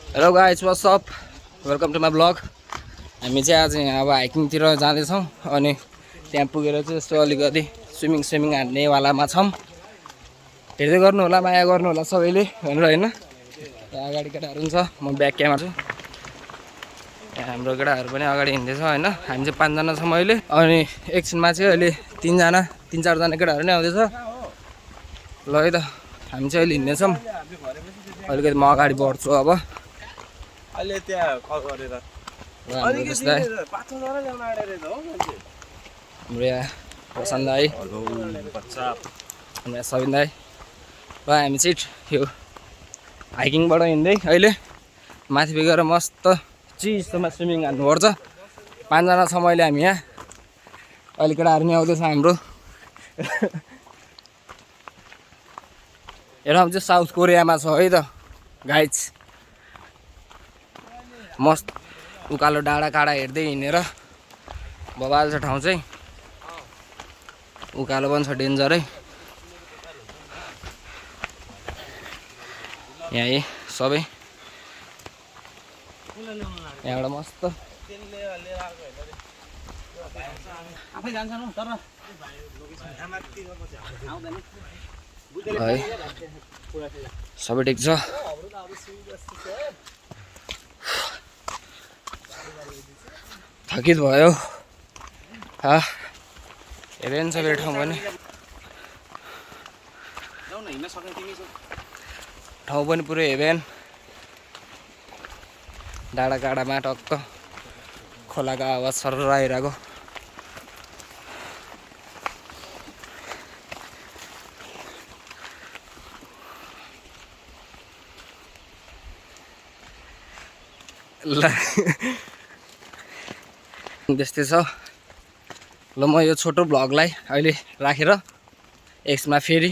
Hello guys what's up welcome to my blog. हामी चाहिँ आज यहाँ अब हाइकिङतिर जाँदैछौँ अनि त्यहाँ पुगेर चाहिँ यस्तो अलिकति स्विमिङ हान्नेवालामा छौँ। हेर्दै गर्नु होला, माया गर्नु होला सबैले भनेर होइन। यहाँ अगाडि केटाहरू पनि छ, म ब्याक क्यामेरा छु। यहाँ हाम्रो केटाहरू पनि अगाडि हिँड्दैछ होइन। हामी चाहिँ 5 जना छौँ अहिले अनि एकछिनमा चाहिँ अहिले 3-4 जना केटाहरू नै आउँदैछ। ल है त हामी चाहिँ अहिले हिँड्नेछौँ। अलिकति म अगाडि बढ्छु अब। अहिले त्यहाँ कल गरेर हाम्रो यहाँ प्रशान्त दाई, हाम्रो सबिन दाई र हामी चाहिँ यो हाइकिङबाट हिँड्दै अहिले माथि पुगेर मस्त चिसोमा स्विमिङ हान्नुपर्छ। 5 जना छौँ अहिले हामी यहाँ। अहिले केटाहरू नि आउँदैछ हाम्रो। हेर हामी चाहिँ साउथ कोरियामा छ है त गाइज। मस्त उकालो डाँडा काँडा हेर्दै हिँडेर बबाल छ ठाउँ चाहिँ। उकालो पनि छ डेन्जरै। यहाँ सबै यहाँबाट मस्त है सबै ठिक छ। थकित भयो हेरेन सबै ठाउँ पनि पुरै हेरेन। डाँडा काँडामा टक्क खोलाको आवाज सरर आइरहेको। ल त्यस्तै छ। ल म यो छोटो भ्लगलाई अहिले राखेर एकछिनमा फेरि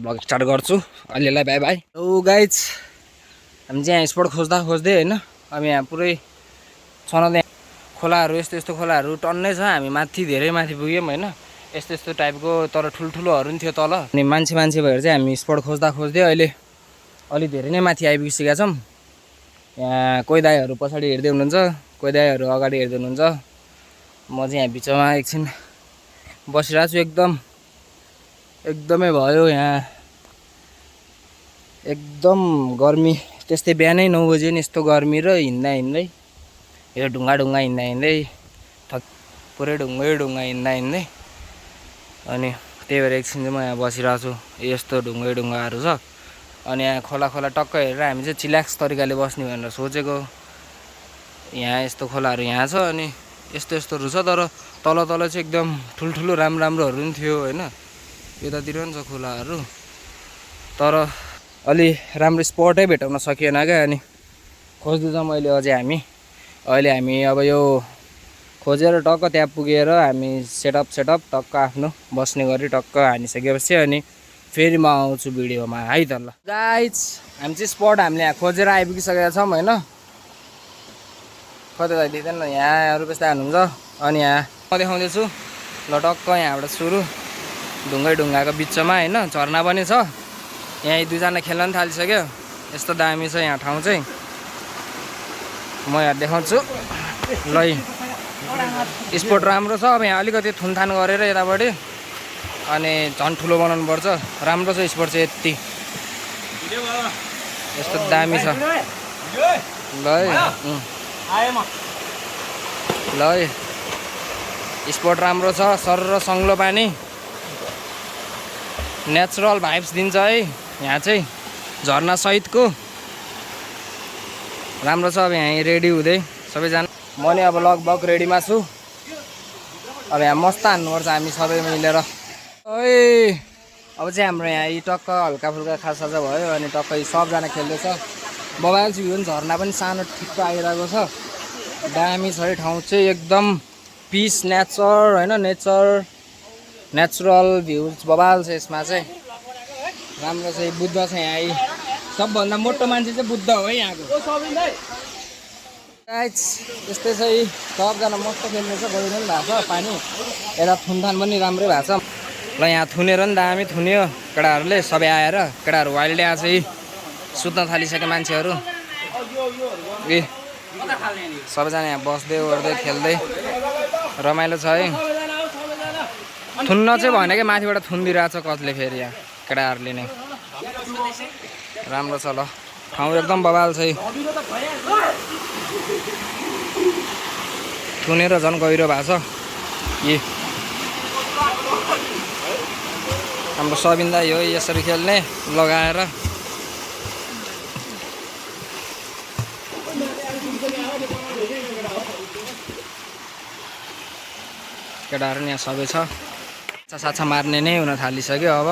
भ्लग स्टार्ट गर्छु। अहिलेलाई बाई बाई। ओ गाइज हामी चाहिँ यहाँ स्पट खोज्दै होइन। अब यहाँ पुरै छन खोलाहरू, यस्तो खोलाहरू टन्नै छ। हामी माथि धेरै माथि पुग्यौँ होइन। यस्तो टाइपको तर ठुल्ठुलोहरू पनि थियो तल। अनि मान्छे भएर चाहिँ हामी स्पट खोज्दै अहिले अलि धेरै नै माथि आइपुगिसकेका छौँ। यहाँ कोही दाइहरू पछाडि हेर्दै हुनुहुन्छ, कोही दाइहरू अगाडि हेर्दै हुनुहुन्छ। म चाहिँ यहाँ बिचमा एकछिन बसिरहेको छु। एकदमै भयो यहाँ, एकदम गर्मी। त्यस्तै बिहानै 9 बजे नि यस्तो गर्मी र हिँड्दै यो ढुङ्गा हिँड्दै पुरै ढुङ्गा हिँड्दै अनि त्यही भएर एकछिन चाहिँ म यहाँ बसिरहेको छु। यस्तो ढुङ्गाहरू छ अनि यहाँ खोला टक्क हेरेर हामी चाहिँ चिल्याक्स तरिकाले बस्ने भनेर सोचेको। यहाँ यस्तो खोलाहरू यहाँ छ अनि यस्तोहरू छ तर तल चाहिँ एकदम ठुल्ठुलो राम्रोहरू पनि थियो होइन। यतातिर पनि छ खोलाहरू तर अलि राम्रो स्पटै भेटाउन सकिएन क्या। अनि खोज्दैछौँ अहिले हामी अब यो खोजेर टक्क त्यहाँ पुगेर हामी सेटअप टक्क आफ्नो बस्ने गरी टक्क हानिसकेपछि अनि फेरि म आउँछु भिडियोमा है त। ल गाइज हामी चाहिँ स्पट हामीले यहाँ खोजेर आइपुगिसकेका छौँ होइन। कतै त दिँदैन यहाँ अरू बेस्ता हाल्नुहुन्छ। अनि यहाँ म देखाउँदैछु ल टक्क यहाँबाट सुरु ढुङ्गाको बिचमा होइन। झर्ना पनि छ यहाँ। 2 जना खेल्न पनि थालिसक्यो। यस्तो दामी छ यहाँ ठाउँ चाहिँ। म यहाँ देखाउँछु ल। स्पट राम्रो छ। अब यहाँ अलिकति थुनथान गरेर यतापट्टि अनि झन् ठुलो बनाउनु पर्छ। राम्रो छ स्पट चाहिँ यति यस्तो दामी छ। ल है स्पट राम्रो छ। सरर सङ्लो पानी नेचुरल भाइब्स दिन्छ है यहाँ चाहिँ झर्ना सहितको। राम्रो छ। अब यहाँ रेडी हुँदै सबैजना। म नि अब लगभग रेडीमा छु। अब यहाँ मस्त हान्नुपर्छ हामी सबै मिलेर। अब चाहिँ हाम्रो यहाँ टक्क हल्का फुल्का खासा भयो अनि टक्क सबजना खेल्दैछ। मोबाइल चाहिँ यो झर्ना पनि सानो ठिक्क आइरहेको छ। दामी छ है ठाउँ चाहिँ एकदम पिस नेचर होइन। नेचुरल भ्युज बबाल छ यसमा चाहिँ। राम्रो छ। बुद्ध छ यहाँ। सबभन्दा मोटो मान्छे चाहिँ बुद्ध हो है यहाँको। त्यस्तै छ। सबजना मस्त खेल्दैछ। गइरहनु भएको छ पानी। यता थुनथान पनि राम्रै भएको छ। ल यहाँ थुनेर नि दामी थुन्यो केटाहरूले सबै आएर। केटाहरू वाइल्डै आएको छ। सुत्न थालिसके मान्छेहरू ए सबैजना यहाँ बस्दै ओर्दै खेल्दै रमाइलो छ है। थुन्न चाहिँ भनेकै माथिबाट थुनिदिरहेछ कतिले फेरि यहाँ केटाहरूले नै। राम्रो छ ल, ठाउँ एकदम बवाल छ है। थुनेर झन् गहिरो भएको छ ए। हाम्रो सबिन दाइ हो यसरी खेल्ने लगाएर। केटाहरू नि यहाँ सबै छ। साछा मार्ने नै हुन थालिसक्यो अब।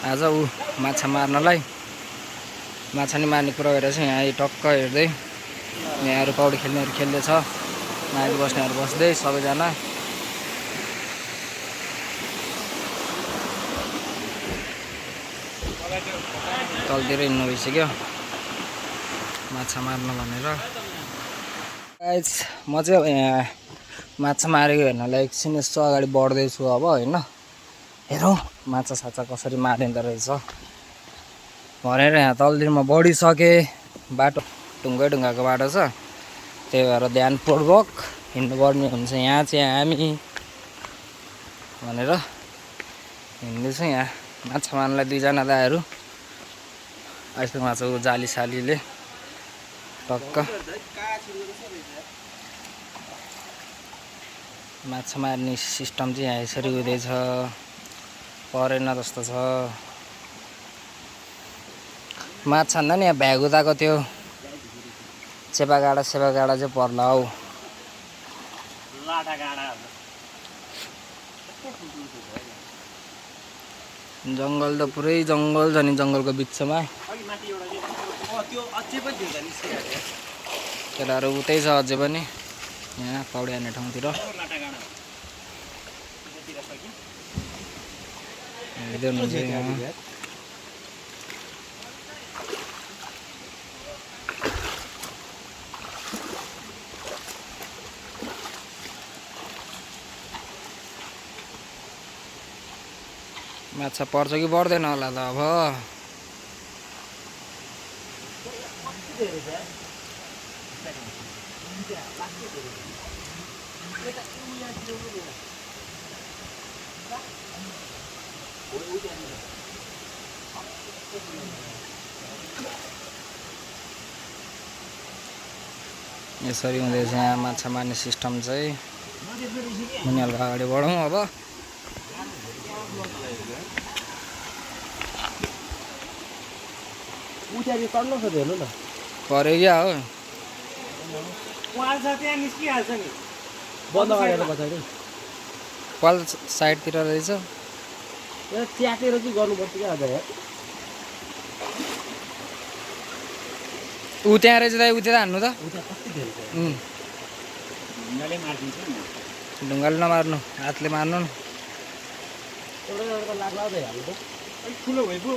आज ऊ माछा मार्नलाई माछा नि मार्ने कुरा गरेर चाहिँ यहाँ टक्क हेर्दै यहाँहरू पौडी खेल्नेहरू खेल्दैछ, माथि बस्नेहरू बस्दै सबैजना। तलतिर हिँड्नु भइसक्यो माछा मार्न भनेर। गाइस म चाहिँ यहाँ माछा मारेको हेर्नलाई एकछिन यस्तो अगाडि बढ्दैछु अब होइन। हेरौँ माछा साछा कसरी मारिँदो रहेछ भनेर यहाँ तलतिर म बढिसकेँ। बाटो ढुङ्गै ढुङ्गाको बाटो छ, त्यही भएर ध्यानपूर्वक हिँड्नुपर्ने हुन्छ यहाँ चाहिँ हामी भनेर हिँड्दैछु। यहाँ माछा मार्नलाई दुईजना दाइहरू आइसक्नु भएको छ ऊ जाली सालीले टक्क। माछा मार्ने सिस्टम चाहिँ यहाँ यसरी हुँदैछ, परेन जस्तो छ। माछा भन्दा नि यहाँ भ्यागुताको त्यो चेपागाडा सेपागाडा चाहिँ पर्ला हौ। जङ्गल त पुरै जङ्गल छ नि, जङ्गलको बिचमा केटाहरू उतै छ अझै पनि यहाँ पौडी हान्ने ठाउँतिर। हेर्दै हुनुहुन्छ यहाँ माछा पर्छ कि पर्दैन होला त अब। यसरी हुँदैछ यहाँ माछा मार्ने सिस्टम चाहिँ। उनीहरूको अगाडि बढौँ अब। पऱ्यो क्या हो पाल साइडतिर रहेछ च्यातेर चाहिँ गर्नुपर्छ क्या अझ यार। ऊ त्यहाँ रहेछ दाइ, उतिर हान्नु त। ढुङ्गाले नमार्नु, हातले मार्नु न। ठुलो भइपो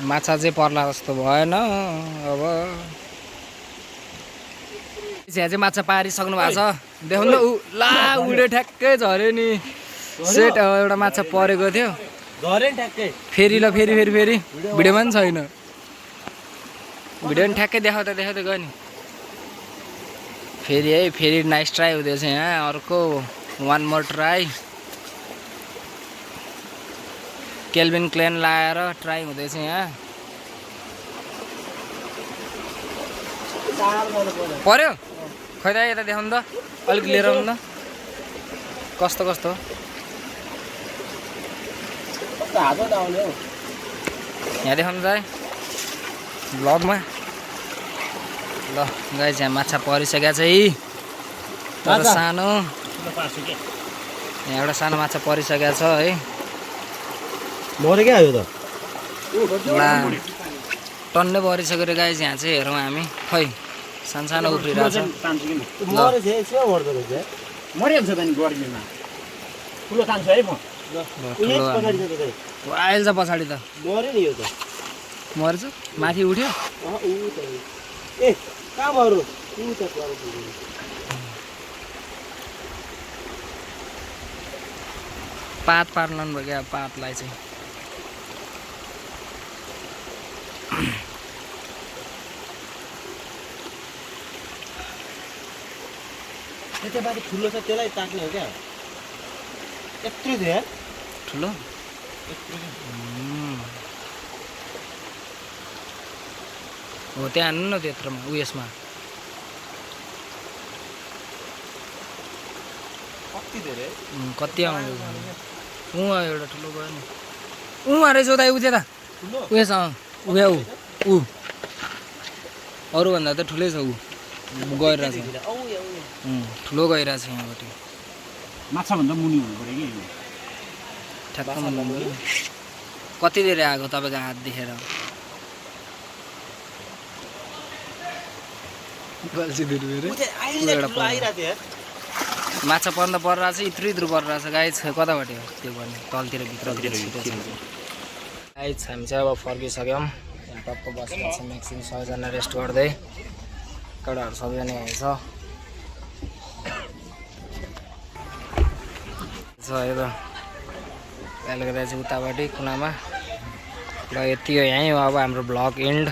माछा चाहिँ पर्ला जस्तो भएन अब। यहाँ चाहिँ माछा पारिसक्नु भएको छ, देखाउनु न। ऊ ला उड्यो ठ्याक्कै झऱ्यो नि। सेट एउटा माछा परेको थियो फेरि ल फेरि फेरि फेरि भिडियोमा पनि छैन। भिडियो पनि ठ्याक्कै देखाउँदै गयो नि। फेरि है फेरि नाइस ट्राई हुँदैछ यहाँ अर्को। One more try. Calvin Klein लाएर ट्राई हुँदैछ यहाँ। पर्यो खै त यता देखाउनु त, अलिक लिएर आउनु त कस्तो कस्तो। यहाँ देखाउनु त है भ्लगमा। ल गाइस यहाँ माछा परिसकेको छ है, तर सानो। यहाँ एउटा सानो माछा परिसकेको छ है। मरे क्या यो त ला टन्नै परिसक्यो रे गाइस। यहाँ चाहिँ हेरौँ हामी, खै सानो उफ्रिरहेको छ। मरिहाल्छ त नि गर्मीमा। ठुलो खान्छ है म। आइल छ पछाडि त। मऱ्यो नि यो त। मर्छ माथि उठ्यो ए कामहरू पात पार्नु भयो क्या पातलाई चाहिँ त्यतापट्टि ठुलो छ त्यसलाई ताक्ने हो क्या यत्रो थियो यार ठुलो हो त्यहाँ हान्नु न त्यत्रोमा उयसमा कति धेरै कति आउँछ एउटा ठुलो गयो नि रहेछ उता उ त्यता उयस उयो ऊ अरूभन्दा त ठुलै छ ऊ गइरहेछ ठुलो गइरहेछ यहाँबाट माछाभन्दा मुनि हुनु पऱ्यो कि ठ्याक्क कति धेरै आएको तपाईँको हात देखेर माछा पर्न परिरहेछ इत्रु इत्रु परिरहेछ गाई कताबाट हो त्यो गर्ने तलतिर भित्रतिर गाई हामी चाहिँ अब फर्किसक्यौँ टक्क बसेर चाहिँ म्याक्सिमम सबैजना रेस्ट गर्दै केटाहरू सबैजना यहाँ छ यो त त्यसले गर्दा चाहिँ उताबाटै कुनामा र यति हो यहीँ हो अब हाम्रो भ्लग एन्ड